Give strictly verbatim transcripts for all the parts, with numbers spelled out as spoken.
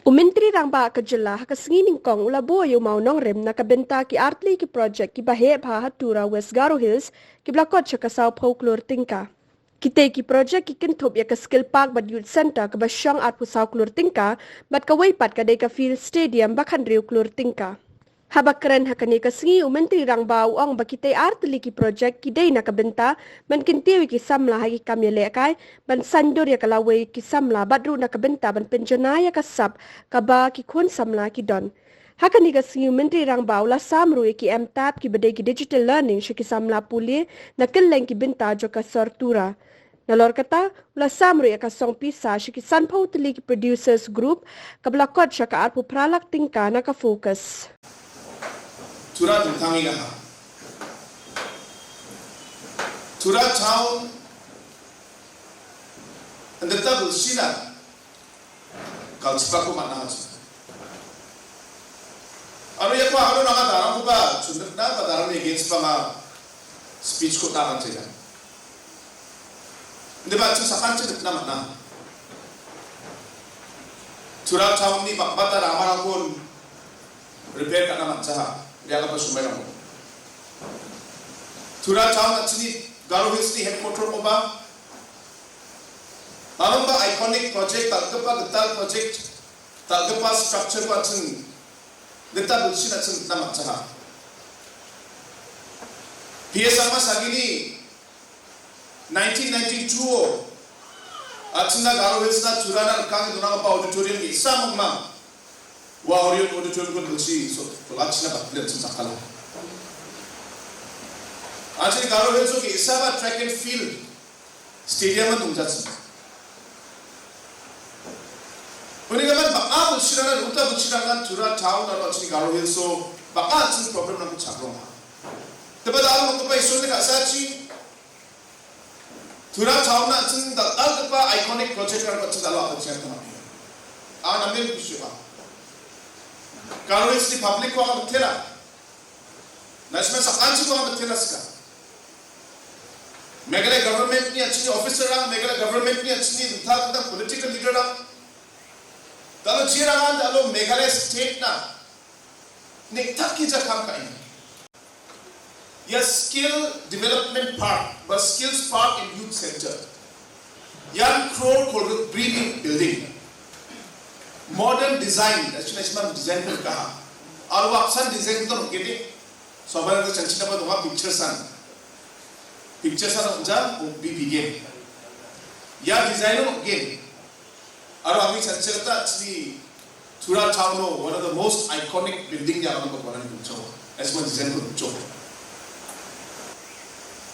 U Myntri Rangbah ka jylla ha ka sngi nyngkong u la buh ïa u mawnongrim na ka bynta ki artylli ki project kiba heh bha ha Tura, West Garo Hills, kiba la kot sha ka sawphew klur tyngka. Kitei ki project ki kynthup ïa ka Skill Park bad Youth Centre kaba shong arphew saw klur tyngka, bad kawei pat ka dei ka Field Stadium ba khathynriew klur tyngka. Haba kren ha kane ka sngi, u Myntri Rangbah u ong ba kitei artylli ki project ki dei na ka bynta ban kyntiew ïa ki samla ha ki kam ïalehkai, ban saiñdur ïa ka lawei ki samla bad ruh na ka bynta ban pynjanai ïa ka sap kaba ki khun samla ki don. Ha kane ka sngi u Myntri Rangbah u la sam ruh ïa ki M-Tab kiba dei ki digital learning sha ki samla pule na kylleng ki bynta jong ka sor Tura. Nalor kata, u la sam ruh ïa ka song pisa sha ki sanphew tylli ki producers group, kaba la kot sha ka arphew phra lak tyngka na ka FOCUS. Tura Thungthang ïa ka ha. Tura Town, ynda ta bul sina, kal spa ko mana ha. Aro ïa ko aro nanga darang ko ba chundek na ba darang ni against ba nga speech ko ta kan chega. Ynda ba chu sakan chundek na mana. Tura Town ni ba ba darang mana kon repair ka na man cha ha. Dia ka ba sumai na mo. Tura Town na chini Garo Hills ni headquarter ko ba. Aro ba iconic project, tal ka ba tal project, tal ka ba structure ko chini. Deta bul sina chini na man cha ha. P S Sharma Sagini, nineteen ninety-two o, a chini Garo Hills na Tura na kang duna ba auditorium ki samang mang. Wa audio auditorium ko dulsi so, to la chini ba plan sa kala. A chini Garo Hills ki isa ba track and field stadium dung jat. Uni ka man ba a bul sina na uta bul sina kan Tura Town na chini Garo Hills so ba a chini problem na ku chakrong. Te ba da ko pa isu ni ka sa chi. Tura Town na chini da dal pa iconic project kan ba chini da la ka chini. A na min ku shi ba. Garo Hills ni public ko ang tela. Na chini sa kan chi ko ang tela ska. Meghalaya government ni a chini officer rang, Meghalaya government ni a chini tha tha political leader rang. Talo jira kan talo Meghalaya state na. Nik tak ki ja kam ka ini. Ya skill development park, ba skills park and youth center. Yan crore ko bri building. Modern design, actually, actually design ko kaha. Aur wo apsan design to gede. So, abang to chanchi na ba dong picture san. Picture san ja, o bi bi game. Ya design ko game. Aro ami chanchi ta chini Tura Town o, one of the most iconic building ya ano ko ni cho. As one design ko cho.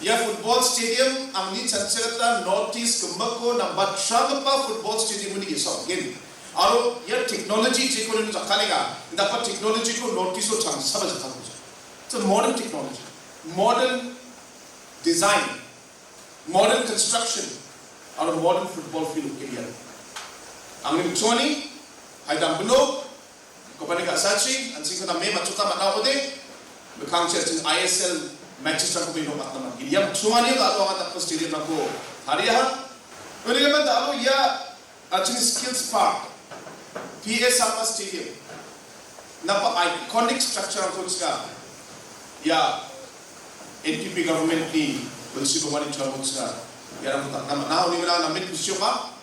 Ya football stadium, angni chanchi ta North East kemako number three pa football stadium ni ki so game. Aro ya technology je ko ni chakalega, da pa technology ko North East o chang saba chakal ko. It's a modern technology, modern design, modern construction, aro modern football field area. Angni choni, hai dam belo, ko pani ka sachi, an sing kana me machuta mana ode, bekang che chin I S L matches ta ko bino matna man. Iliam chumani ka to ata ko stadium na ko haria ha. Uni ka man da alo ya, a chini skills park, P S Sharma Stadium. Na pa iconic structure ang ko chika. Ya, N P P government ni, polisi ko mani chua ko chika. Ya, na ko tak nama, na uni na na mit kusyo ka.